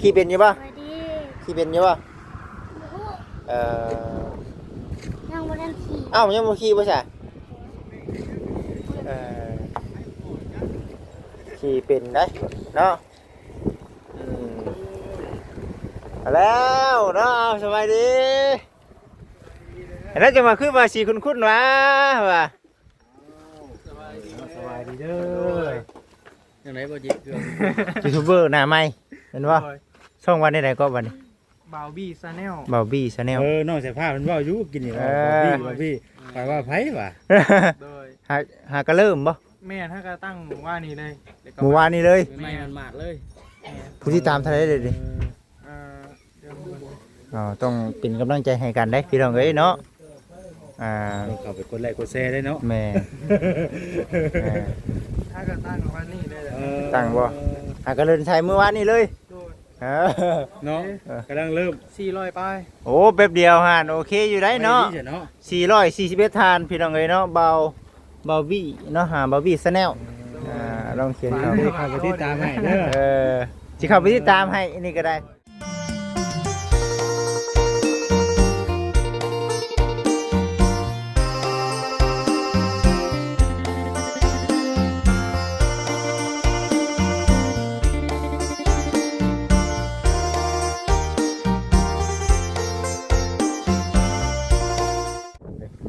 ຂີ່ເປັນຢູ່ບໍ່? ສະບາຍດີ. ຂີ່ເປັນຢູ່ບໍ່? ບໍ່ຮູ້. ເອີ ຍັງບໍ່ທັນຂີ່. ເອົ້າ ຍັງບໍ່ຂີ່ບໍ່ຊະ? ເອີ ຂີ່ເປັນໄດ໋ເນາະ. ອືມ ມາແລ້ວເນາະ. ເອົາ ສະບາຍດີ. ອັນນັ້ນຈະມາຄືວ່າຊິຄຸ້ນໆຫວາ ວ່າ ສະບາຍດີເດີ. ຈັ່ງໃດບໍ່ຈິດ ຢູທູບເບີໜ້າໃໝ່ແມ່ນບໍ່? ໂດຍ. ຊ່ອງວ່າແນວໃດເກາະບັດນີ້? ບ່າວບີຊາແນລ. ບ່າວບີຊາແນລ. ເອີ ນ້ອງສາຍຟ້າເພິ່ນເວົ້າຢູ່ກິນນີ້ ເອີ ບ່າວບີ ບ່າວບີ ຂ້ອຍວ່າໃຜຫວາ? ໂດຍ. ຫາ ຫາກະເລີ່ມບໍ່? ແມ່ນ ຫາກະຕັ້ງມື້ວານນີ້ເລີຍ ມື້ວານນີ້ເລີຍ. ໃໝ່ໆ ມາດໆ ເລີຍ. ແມ່ນ. ຜູ້ຕິດຕາມເທົ່າໃດເດ? ເອີ ເອີ ເອີ ຕ້ອງເປັນກຳລັງໃຈໃຫ້ກັນເດ້ພີ່ນ້ອງເອີຍເນາະ. ອ່າ ຕ້ອງເຂົ້າໄປກົດໄລ້ກົດແຊເດ້ເນາະ. ແມ່ນ. ອ່າ ຫາກະຕັ້ງມື້ວານນີ້ເລີຍ. ເອີ ຕັ້ງບໍ່? ຫາກະເລີ່ມໃຊ້ມື້ວານນີ້ເລີຍ. ໂດຍ. ເອີ ເນາະ ກຳລັງເລີ່ມ ສີ່ຮ້ອຍປາຍ. ໂອ້ ແປັບດຽວຫັ້ນ ໂອເຄຢູ່ໄດ໋ເນາະ. ໄວດີເນາະ. ສີ່ຮ້ອຍສີ່ສິບເອັດທ່ານ ພີ່ນ້ອງເອີຍເນາະ. ບ່າວ ບ່າວບີເນາະ ຫາ ບ່າວບີຊາແນລ. ອ່າ ລອງຂຽນເຂົ້າ ເຂົ້າໄປຕິດຕາມໃຫ້ເດີ. ເອີ ຊິເຂົ້າໄປຕິດຕາມໃຫ້ ອັນນີ້ກໍໄດ້.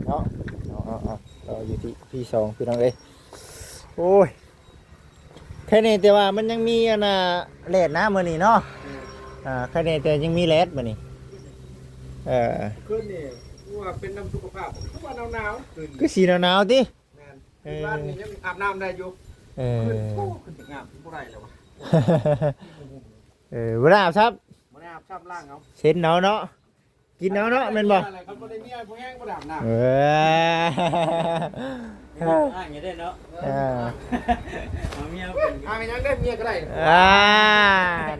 ເນາະ ເອົາ ເອົາ ເອົາ ເອົາ ຢູ່ທີ່ ອີພີ ສອງ ພີ່ນ້ອງເອີຍ. ໂອ້ຍ ແຄ່ນີ້ແຕ່ວ່າມັນຍັງມີອັນນ່າແດດນະມື້ນີ້ເນາະ. ອືມ ອ່າ ແຄ່ນີ້ແຕ່ຍັງມີແດດມື້ນີ້. ເອີ ຄືນນີ້ຄືວ່າເປັນນຳສຸຂະພາບ ຄືວ່າໜາວໆ ຄືນ ຄືຊິໜາວໆຕິ. ແມ່ນ. ເອີ ຄືວ່ານີ້ຍັງອາບນ້ຳໄດ້ຢູ່. ເອີ ຄືນ ໂອ້ ຄືນຈະງາມ ຄືບໍ່ໄດ້ແລ້ວວະ. ເອີ ບໍ່ໄດ້ອາບຊ້ຳ ບໍ່ໄດ້ອາບຊ້ຳ ລ້າງເອົາ ເຊັນເອົາເນາະ. ກິນເອົາເນາະ ແມ່ນບໍ່? ຄັນບໍ່ໄດ້ເມຍຜູ້ແຮງບໍ່ໄດ້ອາບນ້ຳ. ເອີ ອ້າງຢູ່ເດ້ເນາະ. ເອີ ເອົາເມຍເປັນ ອ້າງຫຍັງໄດ້ເມຍກໍໄດ້. ອ່າ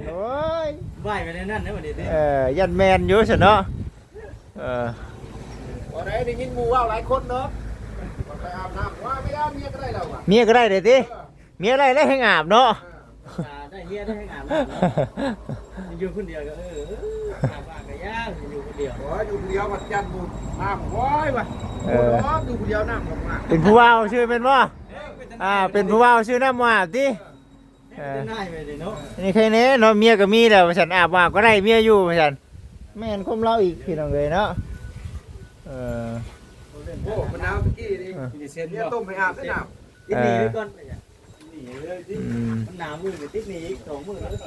ໂອ້ຍ ໄຫວ້ໄປແນວນັ້ນເດ້ບັດນີ້ຕິ. ເອີ ຢ້ານແມ່ນຢູ່ຊັ້ນເນາະ. ເອີ ບໍ່ໄດ້ ໄດ້ຍິນໝູ່ເວົ້າຫຼາຍຄົນເນາະ ວ່າໄປອາບນ້ຳ ວ່າໄປອາບເມຍກໍໄດ້ແລ້ວວ່າ ເມຍກໍໄດ້ເດ້ຕິ. ເອີ ເມຍໄດ້ແລ້ວແຮ່ງອາບເນາະ. ເອີ ໄດ້ເມຍໄດ້ແຮ່ງອາບນ້ຳເນາະ. ຢູ່ຄົນດຽວກໍ ເອີ ອາບນ້ຳກໍຍາກ ຢູ່ຄົນດຽວ. ໂອ້ຍ ຢູ່ຄົນດຽວມັນຢ້ານໝູ່ນ້ຳ ໂອ້ຍວ່າ. ເອີ ຢູ່ຄົນດຽວນ້ຳກໍມາ ເປັນຜູ້ບ່າວຊື່ແມ່ນບໍ່? ເອີ ເປັນ ອ່າ ເປັນຜູ້ບ່າວຊື່ນ້ຳບໍ່ອາບຕິ. ເອີ ເປັນນາຍໄປເດ້ເນາະ. ນີ້ໃຄແນ່ເນາະ ເມຍກໍມີແລ້ວວ່າຊັ້ນ ອາບ ອາບກໍໄດ້ເມຍຢູ່ວ່າຊັ້ນ. ແມ່ນຄວາມລາວອີກ ພີ່ນ້ອງເອີຍເນາະ. ເອີ ໂອ້ ມັນໜາວຕະກີ້ນີ້ ເອີ ເມຍຕົ້ມໃຫ້ອາບໄດ້ນ້ຳ. ຕິດໜີ້ໄວ້ກ່ອນ ເອີ ຕິດໜີ້ເລີຍຕິ. ອືມ ມັນໜາວມື້ນີ້ຕິດໜີ້ອີກສອງມື້ເລີຍ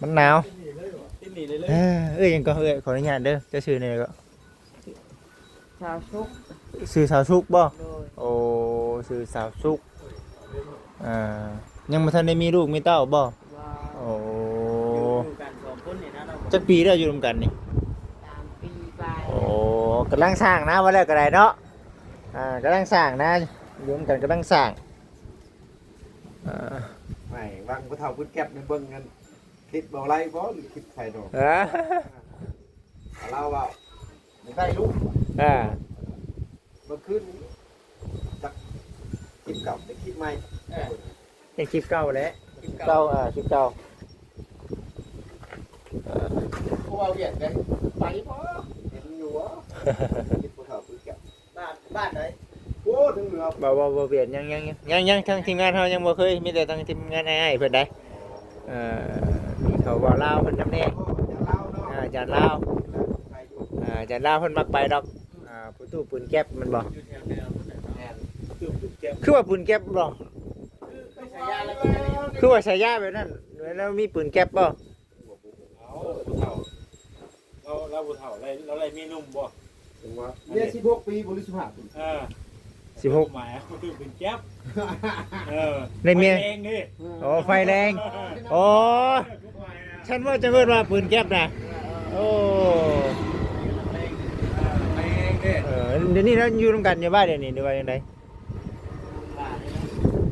ມັນໜາວ ຕິດໜີ້ເລີຍ ຕິດໜີ້ເລີຍ. ເອີ ເອີຍ ຫຍັງກໍ ເອີຍ ຂໍອະນຸຍາດເດີ ເຈົ້າຊື່ແນວໃດກໍ? ສາວສຸກ. ຊື່ສາວສຸກບໍ່? ໂດຍ. ໂອ້ ຊື່ສາວສຸກ. ອ່າ ຍັງບໍ່ທັນໄດ້ມີລູກມີເຕົ້າບໍ່? ບໍ່. ໂອ້ ຢູ່ກັນສອງຄົນນີ້ນະເນາະ. ຈັກປີແລ້ວຢູ່ນຳກັນນີ້? ສາມປີປາຍ. ໂອ້ ກຳລັງສ້າງນະ ວ່າແລ້ວກໍໄດ້ເນາະ. ອ່າ ກຳລັງສ້າງນະ ຢູ່ນຳກັນກຳລັງສ້າງ. ອ່າ ໄໝ່ວັງຜູ້ເຖົ້າພື້ນແກັບໃນເບິ່ງນັ້ນ ເຮັດບໍ່ໄດ້ບໍ່ ຫຼືຄິດໃສ່ດອກ. ເອີ ລາວວ່າບໍ່ໄດ້ລູກ. ອ່າ ເມື່ອຄືນນີ້ຈັກຄລິບເກົ່າ ໄດ້ຄລິບໃໝ່. ເອີ ເປັນຄລິບເກົ່າແຫຼະ ຄລິບເກົ່າ ອ່າ ຄລິບເກົ່າ. ເອີ ຜູ້ວ່າວຽກໄດ້ໄປບໍ່ ເຫັນຢູ່ບໍ່ ຄລິບຜູ້ເຖົ້າພື້ນແກັບ. ບ້ານ ບ້ານໃດ? ໂອ້ ທາງເໜືອ. ບໍ່ ບໍ່ ບໍ່ປ່ຽນ ຍັງ ຍັງ ຍັງ ຍັງ ທາງທີມງານເຮົາຍັງບໍ່ເຄີຍ ມີແຕ່ທາງທີມງານອ້າຍໆເພິ່ນໄດ໋. ເອີ ມີເຂົາເວົ້າລາວເພິ່ນນຳແດ່. ໂອ້ ຈານລາວເນາະ. ອ່າ ຈານລາວ ໄປຢູ່ ອ່າ ຈານລາວເພິ່ນມັກໄປດອກ. ອ່າ ຜູ້ຕູ້ປືນແກັບແມ່ນບໍ່? ຢູ່ແຖວເໜືອພຸ້ນແຫຼະເນາະ. ແມ່ນ ຕູ້ປືນແກັບ. ຄືວ່າປືນແກັບບໍ່? ຄືວ່າສາຍາແບບນັ້ນ ແລ້ວມີປືນແກັບບໍ່? ເອົາ ຜູ້ເຖົ້າ ລາວ ລາວຜູ້ເຖົ້າ ລາວ ລາວໄລ່ເມຍໜຸ່ມບໍ່? ເຫັນບໍ່? ເມຍສິບຫົກປີ ບໍລິສຸດຫ້າປີ. ເອີ ສິບຫົກ ໝາຍວ່າຄືເປັນແກັບ. ເອີ ໃນເມຍ ໄຟແຮງເດ້. ອໍ ໄຟແຮງ. ອໍ ກະໝາຍນະ ຊັ້ນວ່າຈະເອີ້ນວ່າປືນແກັບນະ. ໂອ້ ໄຟແຮງເດ້. ເອີ ດຽວນີ້ລາວຢູ່ນຳກັນຢູ່ບໍ່ ດຽວນີ້ ຫຼືວ່າຈັ່ງໃດ?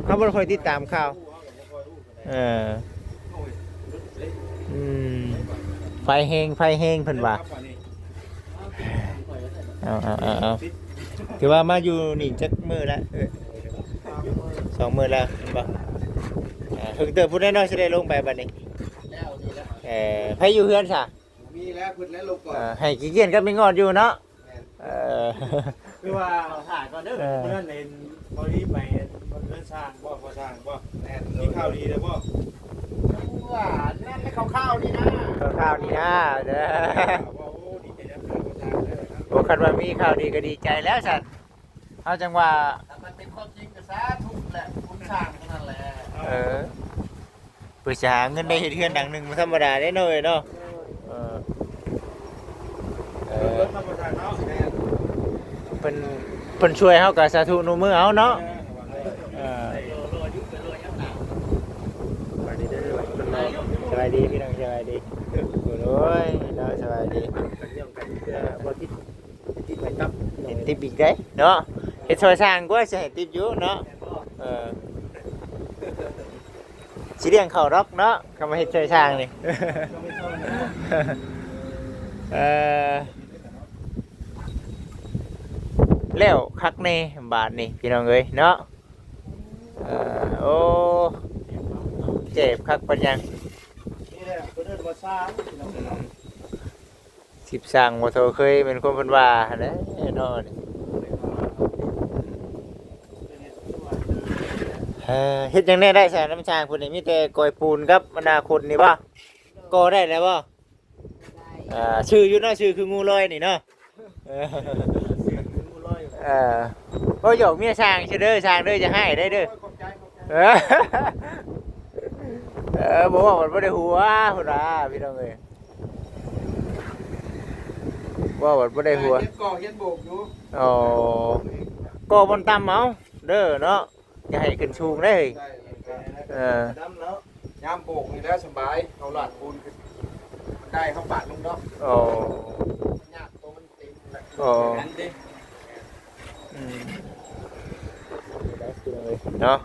ເຮົາບໍ່ຄ່ອຍຕິດຕາມຂ່າວ. ເອີ ອືມ ໄຟແຮງ ໄຟແຮງເພິ່ນວ່າ. ເອົາ ເອົາ ເອົາ ເອົາ ຖືວ່າມາຢູ່ນີ້ຈັກມື້ລະ? ເອີ ສອງມື້ແລ້ວແມ່ນບໍ່? ອ່າ ເຖິງເຕີບພຸ້ນແຫຼະເນາະ ຊິໄດ້ລົງໄປບັດນີ້. ແລ້ວນີ້ແຫຼະ ເອີ ໃຜຢູ່ເຮືອນຊະ? ມີແລ້ວ ເພິ່ນແລ້ວລົງກ່ອນ ເອີ ໃຫ້ຂີ້ກ້ຽນກັບແມ່ງອດຢູ່ເນາະ. ແມ່ນ ເອີ ຄືວ່າເອົາຖ່າຍກ່ອນເດີ. ເອີ ມື້ນັ້ນເຫັນບໍ່ດີໄປເຮືອນຊ່າງບໍ່? ພໍ່ຊ່າງບໍ່? ແມ່ນ ມີຂ່າວດີແລ້ວບໍ່? ວ່ານັ້ນແຫຼະ ຂ່າວໆນີ້ນະ ຂ່າວໆນີ້ນະເດີ. ໂອ້ ດີໃຈນຳພໍ່ຊ່າງເດີ. ໂອ້ ຄັນວ່າມີຂ່າວດີກໍດີໃຈແລ້ວຊັ້ນ. ເຮົາຈັ່ງວ່າ ຖ້າມັນເປັນຄວາມຈິງກໍສາທຸແຫຼະ ບຸນສ້າງເທົ່ານັ້ນແຫຼະ. ເອີ ເພື່ອຊິຫາເງິນໄດ້ເຮັດເຮືອນຫຼັງໜຶ່ງບໍ່ທຳມະດາເດ້ເນາະ ເອີຍເນາະ. ເອີ ເອີ ເພິ່ນ ເພິ່ນຊ່ວຍເຮົາກໍສາທຸນຸມືເອົາເນາະ. ເອີ ສະບາຍດີເດີ ສະບາຍດີພີ່ນ້ອງ ສະບາຍດີ. ໂອ້ຍເນາະ ສະບາຍດີ. ເອີ ບໍ່ຕິດ ຕິບໃຫ້ກັບ ເຮັດຕິບອີກເດ້ເນາະ. ເຮັດຊ່ອຍຊ່າງກວ່າຊິໃຫ້ຕິບຢູ່ເນາະ. ເອີ ຊິລ້ຽງເຂົ້າດອກເນາະ ຄຳວ່າເຮັດຊ່ອຍຊ່າງນີ້. ເອີ ແລ້ວຄັກແນ່ບາດນີ້ພີ່ນ້ອງເອີຍເນາະ. ເອີ ໂອ້ ເຈັບຄັກປານຫຍັງ. ນີ້ແຫຼະ ເພິ່ນເອີ້ນວ່າຊ່າງ ອືມ. ສິບສ້າງບໍ່ເທົ່າເຄີຍ ແມ່ນຄວາມເພິ່ນວ່າຫັ້ນແຫຼະເນາະ. ເອີ ເຮັດຫຍັງແດ່ໄດ້ຊະນຳຊ່າງພຸ້ນນີ້? ມີແຕ່ກ່ອຍປູນກັບບັນດາຄົນນີ້ບໍ່? ກໍ່ໄດ້ແລ້ວບໍ່? ເອີ ຊື່ຢູ່ເນາະ ຊື່ຄືງູລອຍນີ້ເນາະ. ເອີ ເອີ ເວົ້າຫຍອກເມຍຊ່າງຊື່ເດີ ຊ່າງເດີ ຢ່າຮ້າຍໄດ້ເດີ. ເອີ ເອີ ບໍ່ເວົ້າມັນບໍ່ໄດ້ຫົວພຸ້ນນະພີ່ນ້ອງເອີຍ. ເວົ້າບັດບໍ່ໄດ້ຫົວ ຮຽນກໍ່ຮຽນໂບກຢູ່. ອໍ ກໍ່ບ່ອນຕ່ຳເອົາເດີເນາະ ຢ່າໃຫ້ຂຶ້ນສູງເດ້. ເອີ ດຳແລ້ວ ຍາມໂບກນີ້ແຫຼະສະບາຍ ເຮົາລາດປູນຂຶ້ນ ບັນໄດເຮົາປາດລົງເນາະ. ອໍ ມັນຍາກ ໂຕມັນເຕັມ. ອໍ ອືມ ເນາະ.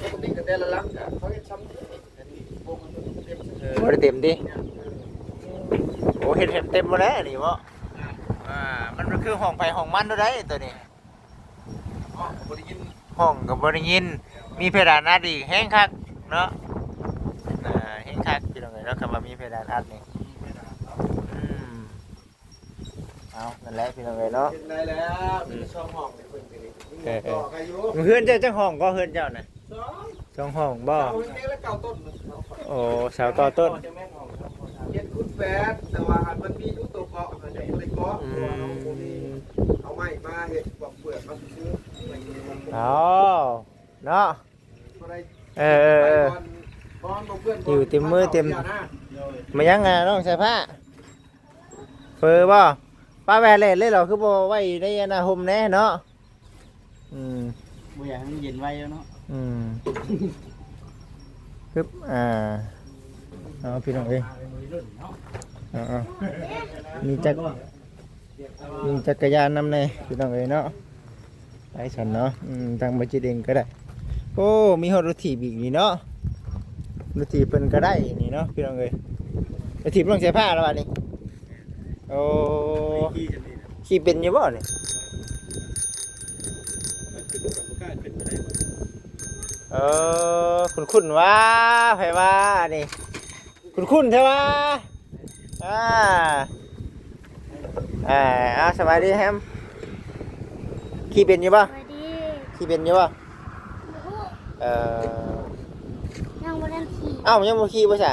ປົກກະຕິກໍແຕ່ລະຫຼັງກະເຂົາເຮັດຊ່ຳນີ້ ອັນນີ້ໂບກໃຫ້ມັນເຕັມ. ເອີ ບໍ່ໄດ້ເຕັມຕິ? ເອີ ໂອ້ ເຮັດໃຫ້ເຕັມໝົດແລ້ວນີ້ເບາະ. ອ່າ ມັນຄືຫ້ອງໃຜຫ້ອງມັນໂດໄດ໋ໂຕນີ້. ຫ້ອງກໍບໍ່ໄດ້ຍິນ ຫ້ອງກໍບໍ່ໄດ້ຍິນ ມີເພດານອັດອີກແຮງຄັກເນາະ. ອ່າ ແຮງຄັກພີ່ນ້ອງເອີຍເນາະ ຄຳວ່າມີເພດານອັດນີ້. ອືມ. ເອົາ ນັ້ນແຫຼະພີ່ນ້ອງເອີຍເນາະ ເຮັດໄດ້ແລ້ວ. ອືມ ມີສອງຫ້ອງໃຫ້ເພິ່ນກໍດີ. ເອີ ເອີ ຕໍ່ໄປຢູ່ ເຮືອນເຈົ້າຈັກຫ້ອງກໍ ເຮືອນເຈົ້ານະ? ສອງ ສອງຫ້ອງບໍ່? ເສົາເຮືອນເລະເກົ້າຕົ້ນ. ໂອ້ ເສົາເກົ້າຕົ້ນ ເຈັດຄູນແປດ ແຕ່ວ່າມັນມີຢູ່ໂຕເກາະ ມັນຍັງບໍ່ໄດ້ເກາະ. ອືມ ເພາະວ່າເຮົາບໍ່ມີ ເອົາໄມ້ມາເຮັດກວາດເປື້ອນມາຊື່ໆ. ອໍ ເນາະ ເອີ ເອີ ເອີ ຢູ່ເຕັມມືເຕັມ ມາຍັງ ນ້ອງສາຍຟ້າ ເຝີບໍ່? ປາໄວ້ແລ້ວເລີຍເນາະ ຄືບໍ່ໄວ້ໃນອັນນ່າຮົ່ມແດ່ເນາະ. ອືມ ບໍ່ຢາກໃຫ້ມັນເຢັນໄວເນາະ. ອືມ ປຶບ ອ່າ ເອົາ ພີ່ນ້ອງເອີຍ ເອົາ ເອົາ ມີຈັກ ມີຈັກກະຍານນຳແດ່ພີ່ນ້ອງເອີຍເນາະ. ໄປຊັ້ນເນາະ ອືມ ທາງບໍ່ຈິດເອງກໍໄດ້. ໂອ້ ມີຮອດລົດຖີບອີກນີ້ເນາະ ລົດຖີບເພິ່ນກໍໄດ້ນີ້ເນາະ ພີ່ນ້ອງເອີຍ. ລົດຖີບນ້ອງສາຍຟ້າລະບາດນີ້. ໂອ້ ຂີ່ເປັນຢູ່ບໍ່ນີ້? ເອີ ຄຸ້ນໆວ່າ ໃຜວ່ານີ້ ຄຸ້ນໆແທ້ວ່າ. ອ່າ ອ່າ ເອົາ ສະບາຍດີແຮມ ຂີ່ເປັນຢູ່ບໍ່? ສະບາຍດີ ຂີ່ເປັນຢູ່ບໍ່? ບໍ່ຮູ້ ເອີ ຍັງບໍ່ທັນຂີ່. ເອົ້າ ຍັງບໍ່ຂີ່ບໍ່ຊະ?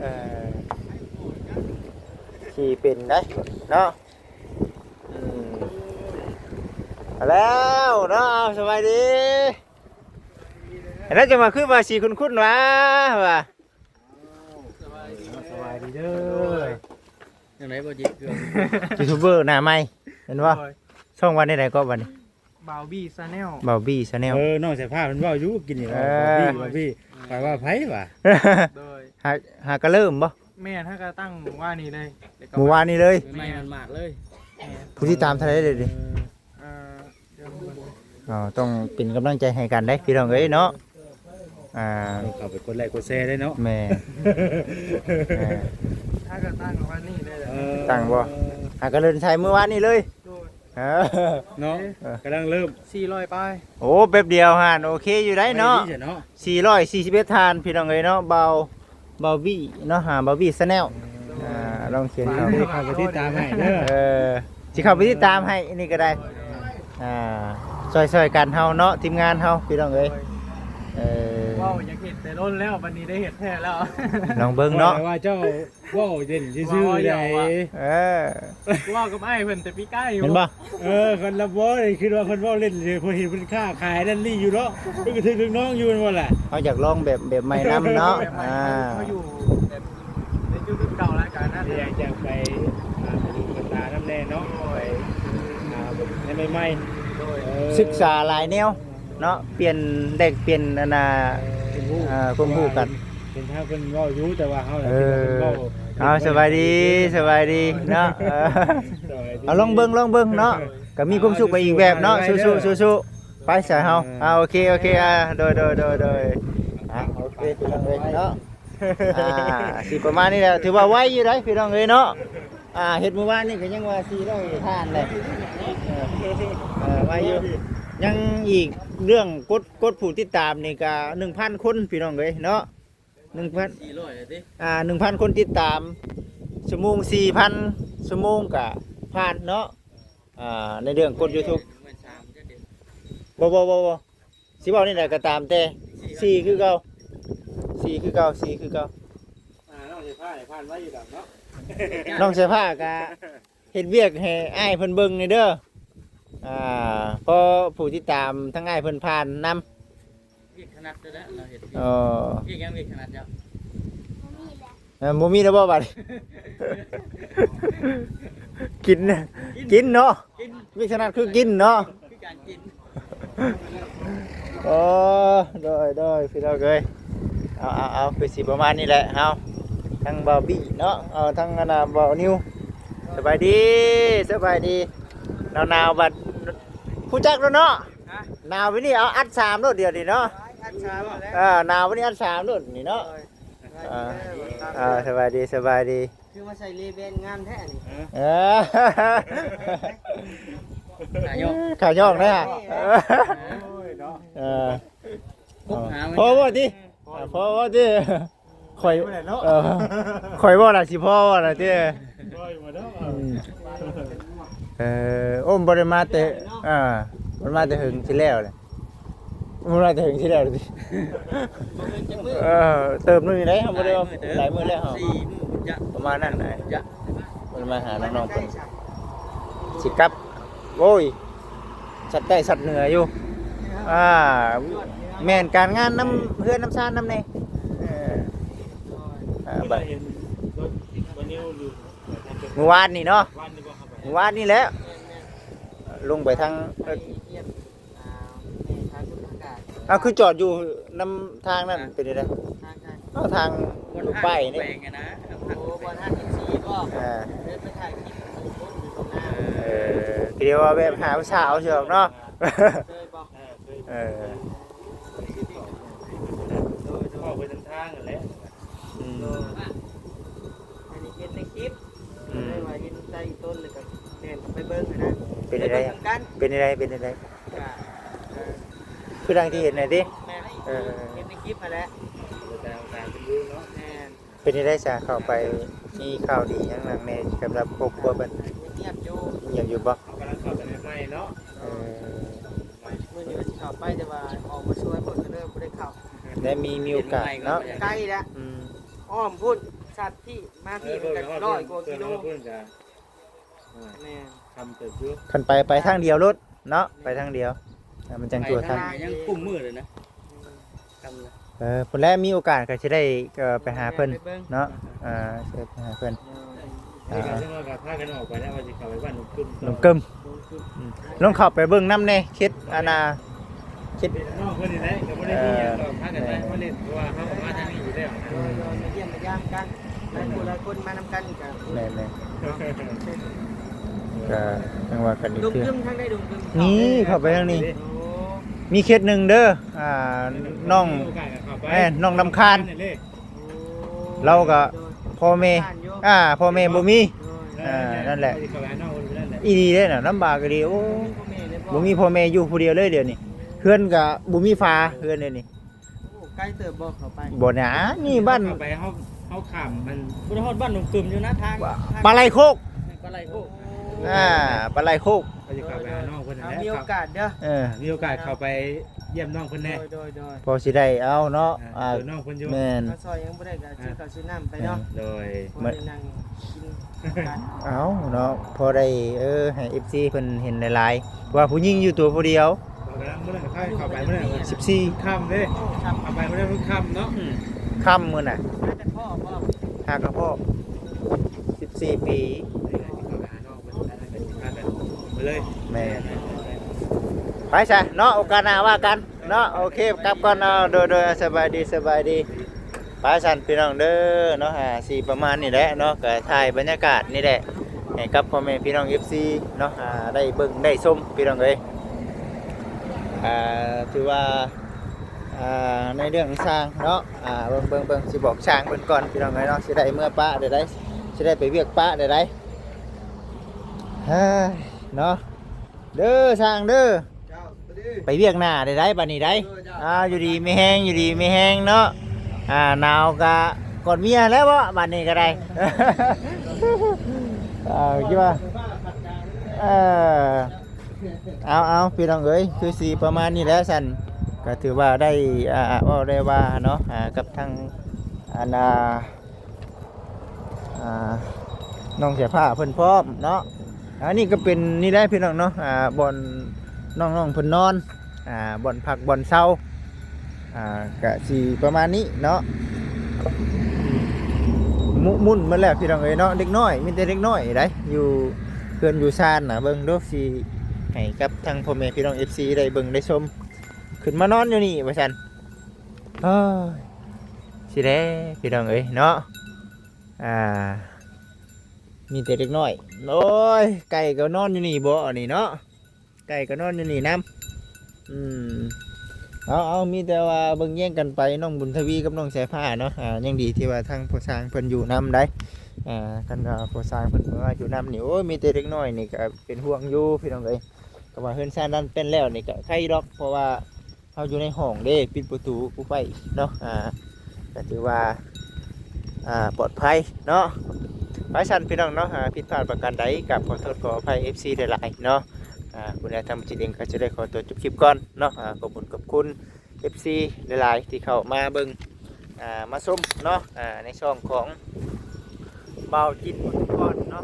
ເອີ ຂີ່ເປັນໄດ໋ເນາະ. ອືມ ມາແລ້ວເນາະ ເອົາ ສະບາຍດີ. ອັນນັ້ນຈະມາຄືວ່າຊິຄຸ້ນໆວ່າ ວ່າ ສະບາຍດີເດີ ຈັ່ງໃດບໍ່ຈິດ ຢູທູບເບີໜ້າໃໝ່ແມ່ນບໍ່? ໂດຍ ຊ່ອງວ່າແນວໃດກໍບັດນີ້? ບ່າວບີຊາແນລ ບ່າວບີຊາແນລ. ເອີ ນ້ອງສາຍຟ້າເພິ່ນເວົ້າຢູ່ກິນນີ້ ເອີ ບ່າວບີ ບ່າວບີ ຂ້ອຍວ່າໃຜວະ? ໂດຍ ຫາ ຫາກະເລີ່ມບໍ່? ແມ່ນ ຫາກະຕັ້ງມື້ວານນີ້ເລີຍ ມື້ວານນີ້ເລີຍ ໃໝ່ໝາດໆເລີຍ. ແມ່ນ ຜູ້ຕິດຕາມເທົ່າໃດເດ? ເອີ ອ່າ ອໍ ຕ້ອງເປັນກຳລັງໃຈໃຫ້ກັນເດ້ພີ່ນ້ອງເອີຍເນາະ. ອ່າ ຕ້ອງເຂົ້າໄປກົດໄລ້ກົດແຊເດ້ເນາະ. ແມ່ນ ອ່າ ຖ້າກໍຕັ້ງວັນນີ້ເລີຍ ເອີ ຕັ້ງບໍ່? ຫາກໍເລີ່ມໃຊ້ມື້ວານນີ້ເລີຍ. ໂດຍ ເອີ ເນາະ ເອີ ກຳລັງເລີ່ມ ສີ່ຮ້ອຍປາຍ ໂອ້ ແປັບດຽວຫັ້ນ ໂອເຄຢູ່ໄດ໋ເນາະ ໄວດີເນາະ ສີ່ຮ້ອຍສີ່ສິບເອັດທ່ານ ພີ່ນ້ອງເອີຍເນາະ ເບົາ ເບົາບີເນາະ ຫາເບົາບີແຊນແນວ ອ່າ ລອງຂຽນເຂົ້າ ຝາກເຂົ້າໄປຕິດຕາມໃຫ້ເດີ ເອີ ຊິເຂົ້າໄປຕິດຕາມໃຫ້ ອັນນີ້ກໍໄດ້ ອ່າ ຊ່ອຍໆກັນເຮົາເນາະ ທີມງານເຮົາ ພີ່ນ້ອງເອີຍ ເອີ ເວົ້າຢາກເຮັດແຕ່ດົນແລ້ວ ບັດນີ້ໄດ້ເຮັດແທ້ແລ້ວ ລອງເບິ່ງເນາະ ວ່າເຈົ້າ ເວົ້າເຫຼັ້ນຊື່ໆ ເວົ້າຫຍອກວ່າ ໃດ໋ ເອີ ເວົ້າກັບອ້າຍເພິ່ນແຕ່ປີກາຍຢູ່ ແມ່ນບໍ່? ເອີ ຄັນລະບໍ່ນີ້ ຄິດວ່າເພິ່ນເວົ້າເຫຼັ້ນເລີຍ ເພິ່ນເຫັນເພິ່ນຄ້າຂາຍນັ້ນນີ້ຢູ່ເນາະ ເພິ່ນກໍຖືກລູກນ້ອງຢູ່ ແມ່ນບໍ່ລະ? ເຮົາຢາກລອງແບບ ແບບໃໝ່ນຳເນາະ ແບບໃໝ່ ອ່າ ເຮົາຢູ່ແບບໃນຈຸດເກົ່າລາຍການນັ້ນ ຢາກ ຢາກໄປ ອ່າ ໄປດູກະຕານຳແດ່ເນາະ ໄປ ອ່າ ໃນໃໝ່ໆ ໂດຍ ເອີ ສຶກສາຫຼາຍແນວ ເນາະ ປ່ຽນ ແລກປ່ຽນ ອັນນ່າ ຄວາມຮູ້ ອ່າ ຄວາມຮູ້ກັນ ເຫັນທາງເພິ່ນເວົ້າຢູ່ ແຕ່ວ່າເຮົາ ເອີ ຄິດວ່າເພິ່ນເວົ້າ ເອົາ ສະບາຍດີ ສະບາຍດີເນາະ ເອີ ສະບາຍດີ ເອົາ ລອງເບິ່ງ ລອງເບິ່ງເນາະ ກໍມີຄວາມສຸກໄປອີກແບບເນາະ ສູ້ໆ ສູ້ໆ ໄປສາຍເຮົາ ເອີ ອ່າ ໂອເຄ ໂອເຄ ອ່າ ໂດຍ ໂດຍ ໂດຍ ໂດຍ ອ່າ ໂອເຄ ພີ່ນ້ອງເອີຍເນາະ ອ່າ ຊິປະມານນີ້ແຫຼະ ຖືວ່າໄວຢູ່ໄດ໋ ພີ່ນ້ອງເອີຍເນາະ ອ່າ ເຮັດມື້ວານນີ້ກໍຍັງວ່າສີ່ຮ້ອຍທ່ານແຫຼະ ເອີ ເອີ ໄວຢູ່ ຍັງອີກເລື່ອງກົດ ກົດຜູ້ຕິດຕາມນີ້ກໍໜຶ່ງພັນຄົນ ພີ່ນ້ອງເອີຍເນາະ ໜຶ່ງພັນ ສີ່ຮ້ອຍແລ້ວຕິ ອ່າ ໜຶ່ງພັນຄົນຕິດຕາມ ຊົ່ວໂມງສີ່ພັນ ຊົ່ວໂມງກໍຜ່ານເນາະ ອ່າ ໃນເລື່ອງກົດຢູທູບ ບໍ່ ບໍ່ ບໍ່ ບໍ່ ຊິເວົ້າແນວໃດກໍຕາມແຕ່ ສີ່ຄືເກົ່າ ສີ່ຄືເກົ່າ ສີ່ຄືເກົ່າ ອ່າ ນ້ອງສາຍຟ້ານີ້ຜ່ານໄວຢູ່ດອກເນາະ ນ້ອງສາຍຟ້າກະເຮັດວຽກໃຫ້ອ້າຍເພິ່ນເບິ່ງແດ່ເດີ ອ່າ ພໍຜູ້ຕິດຕາມທາງອ້າຍເພິ່ນຜ່ານນຳ ວຽກຖະໜັດແທ້ໆ ລາວເຮັດ ເອີ ວຽກຫຍັງວຽກຖະໜັດເຈົ້າ ບໍ່ມີແລ້ວ ເອີ ບໍ່ມີແລ້ວບໍ່ບັດ ກິນ ກິນ ກິນເນາະ ກິນ ວຽກຖະໜັດຄືກິນເນາະ ຄືການກິນ ໂອ້ ໂດຍ ໂດຍ ພີ່ນ້ອງເອີຍ ເອົາ ເອົາ ເອົາ ຄືຊິປະມານນີ້ແຫຼະ ເຮົາ ທັງບ່າວບີເນາະ ເອົາ ທັງອັນນ່າ ບ່າວນິວ ສະບາຍດີ ສະບາຍດີ ໜາວໆ ບັດ ຮູ້ຈັກແລ້ວເນາະ ຮະ ໜາວປານນີ້ ເອົາ ອັດສາມໂລດດຽວນີ້ເນາະ ອັດສາມແລ້ວ ເອີ ໜາວປານນີ້ ອັດສາມໂລດນີ້ເນາະ ໂດຍ ອ່າ ອ່າ ສະບາຍດີ ສະບາຍດີ ຄືມາໃສ່ເລແບນງາມແທ້ນີ້ ເອີ ຂາຍອກ ຂາຍອກນະ ໂອ້ຍເນາະ ເອີ ພໍບໍ່ຕິ ພໍບໍ່ຕິ ຂ້ອຍ ເອີ ຂ້ອຍເວົ້າລະຊິພໍບໍ່ລະຕິ ອືມ ເອີ ໂອ້ ບໍ່ໄດ້ມາແຕ່ ອ່າ ບໍ່ໄດ້ມາແຕ່ເຫິງຊິແລ້ວແຫຼະ ບໍ່ໄດ້ມາແຕ່ເຫິງຊິແລ້ວຕິ ເອີ ເຕີບໜຶ່ງນີ້ໄດ໋ ເຮົາບໍ່ໄດ້ວ່າ ຫຼາຍມື້ແລ້ວ ຫາຍມື້ເດີ ປະມານນັ້ນນະ ບໍ່ໄດ້ມາຫານ້ອງໆເພິ່ນ ຊິກັບ ໂອ້ຍ ສັດໃຕ້ສັດເໜືອຢູ່ ອ່າ ແມ່ນການງານນຳເຮືອນນຳຊານນຳແດ່ ເອີ ອ່າ ບັດ ມື້ວານນີ້ເນາະ ມື້ວານນີ້ແຫຼະ ລົງໄປທາງ ເອີ ເອົາ ຄືຈອດຢູ່ນຳທາງນັ້ນເປັນຈັ່ງໃດ? ເອົາ ທາງລູກປ້າຍນີ້ ໂອ້ ບ່ອນຮ້ານເອັຟຊີບໍ? ເອີ ເດີນໄປຖ່າຍຄລິບຢູ່ພຸ້ນຢູ່ຕົງໜ້າ ເອີ ກໍເລີຍວ່າແບບຫາຜູ້ສາວຊິດອກເນາະ ເຄີຍບໍ? ເອີ ເອີ ເວົ້າໄປນຳທາງນັ້ນແຫຼະ ອືມ ອັນນີ້ເຫັນໃນຄລິບ ອືມ ເລີຍວ່າເຫັນໃຈຕົ້ນ ແລ້ວກໍແລ່ນເຂົ້າໄປເບິ່ງຫັ້ນນະ ເປັນຈັ່ງໃດ? ເປັນຈັ່ງໃດ? ເປັນຈັ່ງໃດ? ກໍ ຄືດັ່ງທີ່ເຫັນນັ້ນຕິ? ແມ່ນ ເອີ ເຫັນໃນຄລິບຫັ້ນແຫຼະ ແມ່ນ ເປັນຈັ່ງໃດຊະ? ເຂົ້າໄປມີຂ່າວດີຫຍັງນຳແດ່ສຳລັບຄອບຄົວເພິ່ນ? ງຽບຢູ່ ງຽບຢູ່ບໍ? ເຮົາກຳລັງເຂົ້າໄປໃໝ່ໆເນາະ ເອີ ມື້ນີ້ວ່າຊິເຂົ້າໄປ ແຕ່ວ່າອອກມາຊ່ວຍເພິ່ນກໍເລີຍບໍ່ໄດ້ເຂົ້າ ແລະ ມີ ມີໂອກາດເນາະ ໄກແລ້ວ ອືມ ອ້ອມພຸ້ນ ສັດທີ່ມາທີ່ມັນກໍຮ້ອຍກວ່າກິໂລ ເອີ ແມ່ນ ຄ່ຳເຕີບຢູ່ ຄັນໄປ ໄປທາງດຽວໂລດເນາະ ໄປທາງດຽວ ມັນຈັ່ງທົ່ວທັນ ຍັງກຸ້ມມື້ເລີຍນະ ອືມ ຄ່ຳນະ ເອີ ພຸ້ນແຫຼະ ມີໂອກາດກໍຊິໄດ້ ເອີ ໄປຫາເພິ່ນເນາະ ເອີ ຊິໄປຫາເພິ່ນ ເອີ ນີ້ກໍ ອ່າ ເຊິ່ງວ່າກໍພາກັນອອກໄປແລ້ວ ວ່າຊິເຂົ້າໄປບ້ານໜົງກຶມ ໜົງກຶມ ອືມ ລອງເຂົ້າໄປເບິ່ງນຳແດ່ ເຂດ ອັນນ່າ ຄິດ ນ້ອງເພິ່ນນີ້ແຫຼະ ກໍບໍ່ໄດ້ມີຫຍັງດອກ ພາກັນໄປ ເອີ ມາຫຼິ້ນ ເພາະວ່າເຮົາກໍມາທາງນີ້ຢູ່ແລ້ວ ໂດຍ ໂດຍ ມາຢ້ຽມມາຢາມກັນ ຫຼາຍຜູ້ຫຼາຍຄົນມານຳກັນນີ້ກໍ ແມ່ນໆ ກໍຈັ່ງວ່າກັນອີກເທື່ອ ດົງກຶມທາງໃດ ດົງກຶມ ນີ້ເຂົ້າໄປທາງນີ້ ໂອ້ ມີເຂດໜຶ່ງເດີ ອ່າ ນ້ອງ ມີໂອກາດກໍເຂົ້າໄປ ແມ່ນ ນ້ອງນຳຄານ ໂອ້ ລາວກໍ ໂດຍ ພໍ່ແມ່ ຜ່ານຢູ່ ອ່າ ພໍ່ແມ່ບໍ່ມີ ໂດຍ ອ່າ ນັ້ນແຫຼະ ຊິເຂົ້າໄປຫານ້ອງເພິ່ນຢູ່ນັ້ນແຫຼະ ອີ່ຫຼີເດ້ນະ ລຳບາກອີ່ຫຼີ. ໂອ້ ບໍ່ມີພໍ່ແມ່ເລີຍບໍ່? ບໍ່ມີພໍ່ແມ່ ຢູ່ຜູ້ດຽວເລີຍດຽວນີ້. ເຮືອນກະບໍ່ມີຝາເຮືອນດຽວນີ້. ໂອ້ ໄກເຕີບບໍ່ເຂົ້າໄປ? ບໍ່ນະ ນີ້ບ້ານ ເຮົາເຂົ້າໄປ ເຮົາ ເຮົາຂ້າມມັນ ບໍ່ໄດ້ຮອດບ້ານໜອງຕຶມຢູ່ນະ ທາງ ປາໄຫຼໂຄກ ປາໄຫຼໂຄກ. ອ່າ ປາໄຫຼໂຄກ. ເຮົາຈະເຂົ້າໄປຫານ້ອງເພິ່ນນັ້ນແຫຼະ. ເອົາ ມີໂອກາດເດີ. ເອີ ມີໂອກາດເຂົ້າໄປຢ້ຽມນ້ອງເພິ່ນແດ່. ໂດຍ ໂດຍ ໂດຍ. ພໍຊິໄດ້ເອົາເນາະ. ອ່າ ອ່າ ເອີ ນ້ອງເພິ່ນຢູ່ ແມ່ນ ມາຊ່ອຍຍັງບໍ່ໄດ້ກະ ອ່າ ຊື້ເຂົ້າຊື້ນ້ຳໄປເນາະ. ໂດຍ ມາໄດ້ນັ່ງກິນກັນ ເອົາເນາະ ພໍໄດ້ ເອີ ໃຫ້ເອັຟຊີເພິ່ນເຫັນຫຼາຍໆ ວ່າຜູ້ຍິງຢູ່ຕົວຜູ້ດຽວ. ເຂົ້າໄປມື້ນັ້ນ ເຂົ້າໄປມື້ນັ້ນ ສິບສີ່ ຄ່ຳເດ້. ເຂົ້າໄປມື້ນັ້ນຄ່ຳເນາະ. ອືມ ຄ່ຳມື້ນະ. ຫາກະເພາະບໍ່? ຫາກະເພາະ ສິບສີ່ປີ. ເຂົ້າໄປຫານ້ອງເພິ່ນ ພາກັນໄປເລີຍ. ແມ່ນ ໄປຊະເນາະ ໂອກາດໜ້າວ່າກັນເນາະ. ໂອເຄ ກັບກ່ອນເນາະ. ໂດຍ ໂດຍ ສະບາຍດີ ສະບາຍດີ. ໄປຊັ້ນພີ່ນ້ອງເດີເນາະ ອ່າ ຊິປະມານນີ້ແຫຼະເນາະ ກະຖ່າຍບັນຍາກາດນີ້ແຫຼະ ໃຫ້ກັບພໍ່ແມ່ພີ່ນ້ອງເອັຟຊີເນາະ ອ່າ ໄດ້ເບິ່ງໄດ້ຊົມພີ່ນ້ອງເອີຍ. ອ່າ ຖືວ່າ ອ່າ ໃນເລື່ອງຊ່າງເນາະ ອ່າ ເບິ່ງ ເບິ່ງ ເບິ່ງ ຊິບອກຊ່າງເພິ່ນກ່ອນພີ່ນ້ອງເອີຍເນາະ ຊິໄດ້ເມືອປະໄດ້ໃດ ຊິໄດ້ໄປວຽກປະໄດ້ໃດ. ເຮີ້ຍ ເນາະ ເດີຊ່າງເດີ. ເຈົ້າ ສະບາຍດີ. ໄປວຽກໜ້າໄດ້ໃດບັດນີ້ໃດ. ເອີ ເຈົ້າ. ອ່າ ຢູ່ດີມີແຮງ ຢູ່ດີມີແຮງເນາະ. ອ່າ ໜາວກະກອດເມຍແລ້ວເບາະ ບັດນີ້ກະໄດ້. ອ່າ ຄິດວ່າ ເອີ ເອົາ ເອົາ ພີ່ນ້ອງເອີຍ ຄືຊິປະມານນີ້ແຫຼະຊັ້ນ ກະຖືວ່າໄດ້ ອ່າ ເວົ້າໄດ້ວ່າເນາະ ອ່າ ກັບທາງ ອັນ ອ່າ ອ່າ ນ້ອງສາຍຟ້າເພິ່ນພ້ອມເນາະ. ອັນນີ້ກະເປັນນີ້ແຫຼະພີ່ນ້ອງເນາະ ອ່າ ບ່ອນນ້ອງໆເພິ່ນນອນ ອ່າ ບ່ອນພັກບ່ອນເຊົາ ອ່າ ກະຊິປະມານນີ້ເນາະ. ມຸ ມຸ້ນໝົດແລ້ວພີ່ນ້ອງເອີຍເນາະ ເດັກນ້ອຍ ມີແຕ່ເດັກນ້ອຍໃດ ຢູ່ເຮືອນຢູ່ຊານນະ. ເບິ່ງດູ ຊິໃຫ້ກັບທາງພໍ່ແມ່ພີ່ນ້ອງເອັຟຊີໄດ້ເບິ່ງໄດ້ຊົມ. ຂຶ້ນມານອນຢູ່ນີ້ວ່າຊັ້ນ. ເອີຍ ຊິແດ່ພີ່ນ້ອງເອີຍເນາະ. ອ່າ ມີແຕ່ເດັກນ້ອຍ. ໂອ້ຍ ໄກ່ກະນອນຢູ່ນີ້ເບາະນີ້ເນາະ ໄກ່ກະນອນຢູ່ນີ້ນຳ. ອືມ ເອົາ ເອົາ ມີແຕ່ວ່າເບິ່ງແຍງກັນໄປ ນ້ອງບຸນທະວີກັບນ້ອງສາຍຟ້າເນາະ. ອ່າ ຍັງດີທີ່ວ່າທາງພໍ່ຊ່າງເພິ່ນຢູ່ນຳໃດ. ອ່າ ຄັນວ່າພໍ່ຊ່າງເພິ່ນບໍ່ມາຢູ່ນຳນີ້ ໂອ້ຍ ມີແຕ່ເດັກນ້ອຍນີ້ກະເປັນຫ່ວງຢູ່ພີ່ນ້ອງເອີຍ. ກະວ່າເຮືອນຊານນັ້ນເປັນແລ້ວນີ້ກະໄຄດອກ ເພາະວ່າ ເຮົາຢູ່ໃນຫ້ອງເດ້ ປິດປະຕູໄວ້ເນາະ. ອ່າ ກະຖືວ່າ ອ່າ ປອດໄພເນາະ. ໄປຊັ້ນພີ່ນ້ອງເນາະ ອ່າ ຜິດພາດປະການໃດ ກະຂໍໂທດຂໍອະໄພເອັຟຊີຫຼາຍໆເນາະ. ອ່າ ຜູ້ໃດທຳຜິດເອງກະຈະໄດ້ຂໍຕົວຈົບຄລິບກ່ອນເນາະ. ອ່າ ຂອບຄຸນຂອບຄຸນເອັຟຊີຫຼາຍໆ ທີ່ເຂົ້າມາເບິ່ງ ອ່າ ມາຊົມເນາະ ອ່າ ໃນຊ່ອງຂອງບ່າວຈິດ ອຸດມະກອນເນາະ.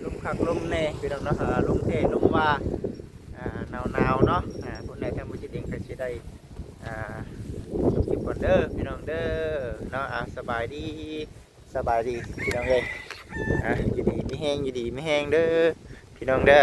ລົມຄັກລົມແນ່ພີ່ນ້ອງເນາະ ເອີ ລົມແທ້ລົມວ່າ ອ່າ ໜາວໆເນາະ. ອ່າ ຜູ້ໃດທຳບໍ່ຈິດເອງກະຊິໄດ້ ອ່າ ຈົບຄລິບກ່ອນເດີພີ່ນ້ອງເດີເນາະ. ອ່າ ສະບາຍດີ ສະບາຍດີພີ່ນ້ອງເອີຍ. ອ່າ ຢູ່ດີມີແຮງ ຢູ່ດີມີແຮງເດີພີ່ນ້ອງເດີ.